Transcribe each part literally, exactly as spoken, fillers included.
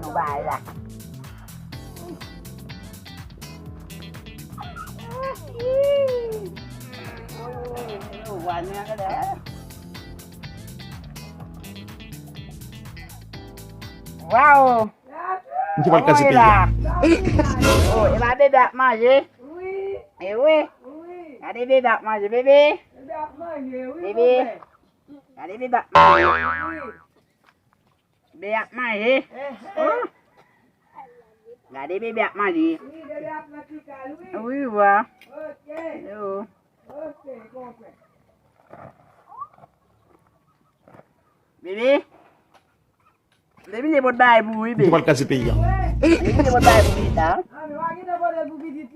Nou bay la. Waw! M te pral kase peyi a. Oh, e pa bebe ap manje? E wi. Gade bebe ap manje, bebe. Bebe. Gade bebe ap manje. Bebe ap manje. Oh. Gade bebe ap manje. Wi, wa. Yo. Bebe. Bebe, ne pot bagay pou ou, bebe. Ou pral kase peyi a. Bebe, ne pot bagay pou pitit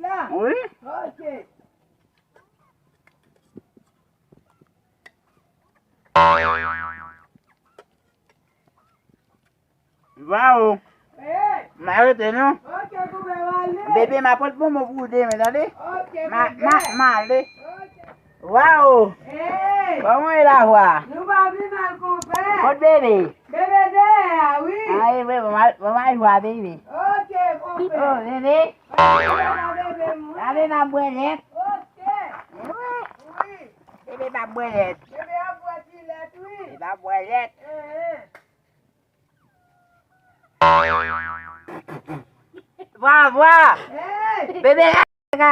la. Wi. Waw. M a rete non. Bebe, m a pot bonbon pou ou demen, tande. M a, m a, m a ale. Waw. Kòman w ye la, vwa? Nou pa pi mal, konpè. Kot bebe? Bebe dèyè a, wi. A, e vre, bon, m a, bon, m a jwe a bebe. Ok, konpè. Oh, bebe. Bebe m ap bwè lèt. Ok. E vre. Wi. Bebe m ap bwè lèt. Bebe ap bwè ti lèt, wi. Bebe ap bwè lèt. Enhen. Vwa, vwa. Hey. Bebe la.